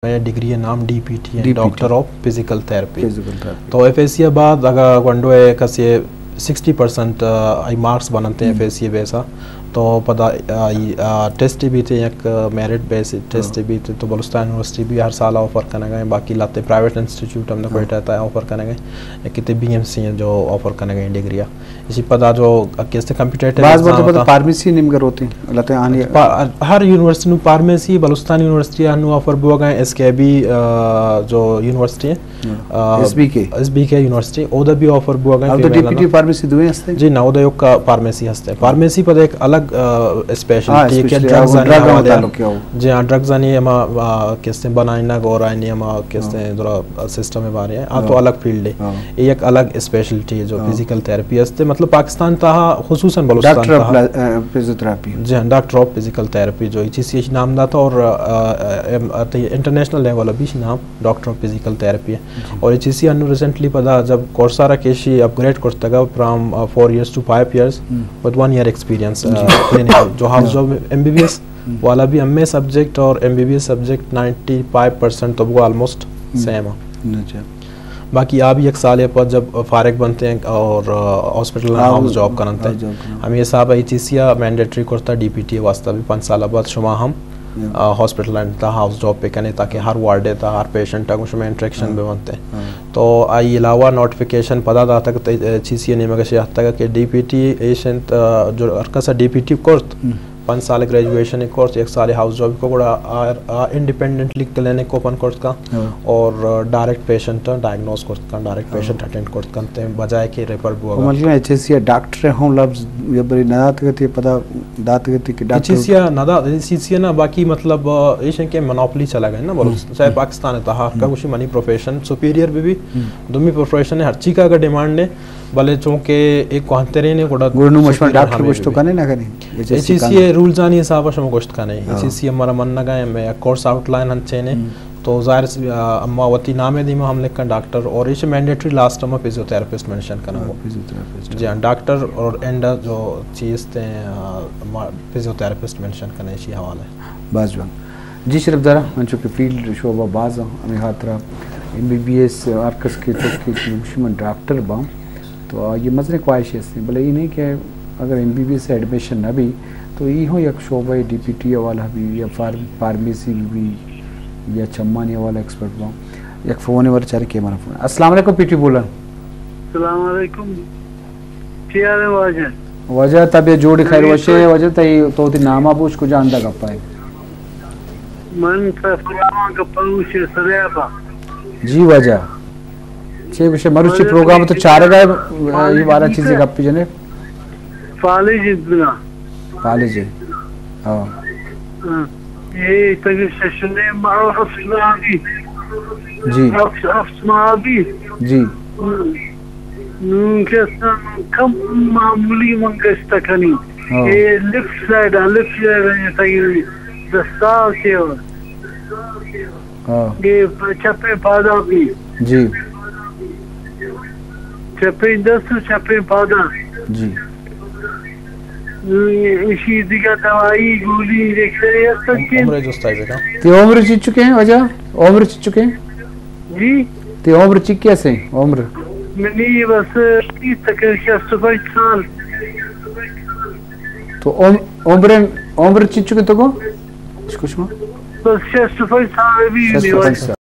ڈگری ءِ نام D P T اِنت، D P T. Doctor of physical therapy. Physical therapy. تو ایف ایس سی ءَ بعد اگر گونڈو ءِ کسے سکسٹی پرسنٹ، آ، آئی مارکس بننت ایف ایس سی ءِ بیس ءَ، تو پدا، آ، آئی، آ، ٹیسٹ بیت، یک میرٹ بیس ٹیسٹ بیت، تو بلوچستان یونیورسٹی بھی ہر سال آفر کنگ ءَ اِنت، باقی لہتے پرائیویٹ انسٹیٹیوٹ ہم کوئٹہ ءِ تہا آفر کنگ ءَ اِنت، کہ تے بی ایم سی اِنت جو آفر کنگ ءَ اِنت ڈگری ءَ۔ ایشی پدا جو کسے کمپیٹیٹو باز ایگزام وقت پدا ہوتا۔ فارمیسی نیم گر ہوتی، لہتے آنی پا-، ہر یونیورسٹی نوں فارمیسی، بلوچستان یونیورسٹی ءَ نوں آفر بوگ ءَ اِنت، ایس کے بی، آ، جو یونیورسٹی اِنت، ہاں۔ آ، ایس بی کے۔ ایس بی کے یونیورسٹی، اودا بھی آفر بوگ ءَ اِنت اب تو فیمیل ڈی پی ٹی ءَ۔ فارمیسی دوئیں ہستے؟ جی نہ، اودا یک فارمیسی ہستے۔ فارمیسی پدا ایک الگ، آ، اسپیشلٹی ہاں، ہے کہ اسپیشلی ڈرگز آنی ڈرگ حوالے تعلق کیا ہو؟ جی ہاں، ڈرگز آنی ہما، آ، کسے بنائینگ اور آنی ہما کسے ہاں۔ درا سسٹم ءِ بارے اِنت۔ آ تو ہاں۔ الگ فیلڈ ہے۔ ہاں۔ یہ یک الگ اسپیشلٹی ہے جو ہاں۔ فزیکل تھراپی ہستے۔ مطلب پاکستان تہا خصوصاً بلوچستان ڈاکٹر آف تہا۔ پلا-، آ، فزیوتھراپی۔ جی ہاں، ڈاکٹر آف فزیکل تھراپی جو ایچ ای سی نام داتا اور، آ، آ، ایم، آ، تی انٹرنیشنل لیول بھی نام ڈاکٹر آف فزیکل تھراپی ہے۔ جی۔ اور ایچ ای سی انو ریسنٹلی پدا جب کورس آرا کیشی اپ گریڈ کرتگا from, uh, four years to five years ہم۔ With one year experience, uh, جی۔ کلینیکل جو ہاؤس ہاں۔ Job M B B S ہم۔ والا بھی ہمیں سبجیکٹ اور M B B S subject ninety five percent تو وہ آلموسٹ ہم۔ سیم ہے۔ اچھا۔ باقی آ بھی یک سال پد جب فارغ بنتے ہیں اور، آ، ہاسپٹل ہاں، ہاؤس جاب کرنتے ہیں۔ ہاؤس جاب کرنتے۔ ہمیں حساب ایچ ای سی آ مینڈیٹری کرتا ڈی پی ٹی واسطہ بھی پنچ سال بعد شما ہم، ہاں۔ آ، ہاسپٹل اینڈ تا ہاؤس جاب پہ کنے تاکہ ہر وارڈ تا ہر پیشنٹ کو شما انٹریکشن ہاں۔ بھی بنتے ہیں۔ ہاں۔ تو آئی علاوہ نوٹیفکیشن پدا داتا کہ ایچ ای سی نیمگ شے آتا کہ ڈی پی ٹی ایشنت، آ، جو ہر کسا ڈی پی ٹی کرت، ہم۔ پنچ سال گریجویشن کورس، یک سال ہاؤس جاب کو گڑا آ، آ انڈیپینڈنٹلی کلینک اوپن کرت کن ہاں۔ اور ڈائریکٹ پیشنٹ ڈائگنوز کرت کن، ڈائریکٹ ہاں۔ پیشنٹ اٹینڈ کرت کن تے بجائے کہ ریفر بو۔ مطلب ایچ ای سی ڈاکٹر ہم لفظ یہ بری نہ دات گتی، پدا دات گتی کہ ڈاکٹر ایچ ای سی نہ دا، ایچ ای سی نہ، باقی مطلب، آ، ایشن کے منوپلی چلا گئے نا، بولو، ہم۔ چاہے ہم۔ پاکستان ہے تو ہر ہم۔ کا کچھ منی پروفیشن سپیریئر بھی بھی، ہم۔ دومی پروفیشن ہے، ہر چی کا اگر ڈیمانڈ نے، بلے چونکہ ایک کوہترین ہے، گڑا گڑا نو مشما سپیریئر ڈاکٹر ہمیں گوشت بھی۔ کنے نہ کنے۔ ایچ ای سی رولز آنی حساب شما گوشت کنے۔ ہاں۔ ایچ ای سی ہمارا من نہ گئے، میں کورس آؤٹ لائن ہن چینے۔ ہم۔ تو ظاہر سی، آ، اما وتی نام دیما ہم لکھن ڈاکٹر اور ایش مینڈیٹری لاسٹ ہم فزیو تھراپسٹ مینشن کنا ہاں، وہ۔ Physio therapist. جی ہاں، ڈاکٹر اور اینڈ جو چیز تے، آ، اما فزیو تھراپسٹ مینشن کنے ایشی حوالے۔ باز جوان۔ جی شرف دارا، انچو کہ فیلڈ شعبہ باز ہم، ہمیں خاطرہ ایم بی بی ایس ہر کس کے تو کہ مشمن ڈاکٹر باں۔ تو آ، یہ مزن خواہش ہے، بلے یہ نہیں کہ اگر M B B S admission نہ بھی، تو یہ ہوں یک شعبہ ڈی پی ٹی والا بھی، یا فارم-، فارمیسی بھی، بھی، یا چمانی والا ایکسپرٹ بھی۔ یک فون ور چارے کہ ہمارا فون۔ السلام علیکم پی ٹی بولن۔ السلام علیکم۔ چی حال ہے واجہ؟ واجہ طبیعت جوڑ خیر وشے، واجہ تئی تو تی ناما بوش کجا اندا گپا ہے؟ من سفر آواں گپا بوش سریابا۔ جی واجہ۔ چے گوشے مروچی پروگرام تو چارگا ہے، یہ بارہ چیزیں گپ جنے۔ فالج بنا۔ فالج ہے۔ ہاں۔ ہاں۔ یہ تک ششنے معروف افسنابی۔ جی۔ افس-، افسنابی۔ جی۔ نون کسان کم معمولی من گشتہ کنی۔ ہاں۔ یہ لیفٹ سائیڈ، لیفٹ سائیڈ ہے تک دستا کے۔ ہاں۔ یہ چپیں پادا بھی۔ جی۔ چپیں دست و چپیں پادا۔ جی۔ ایشی دیگہ دوائی گولی دیکھتے ہیں، سب کے۔ عمر جستا ہے بیٹا۔ تی عمر چی چکے ہیں واجہ؟ عمر چی چکے ہیں؟ جی؟ تی عمر چی کیسے ہیں؟ عمر؟ منی بس تقریباً شست و پنچ سال۔ تو عم-، عمر، عمر چی چکے تو کو؟ کچھ کچھ ماں؟ بس شست و پنچ سال بھی شست و پنچ سال۔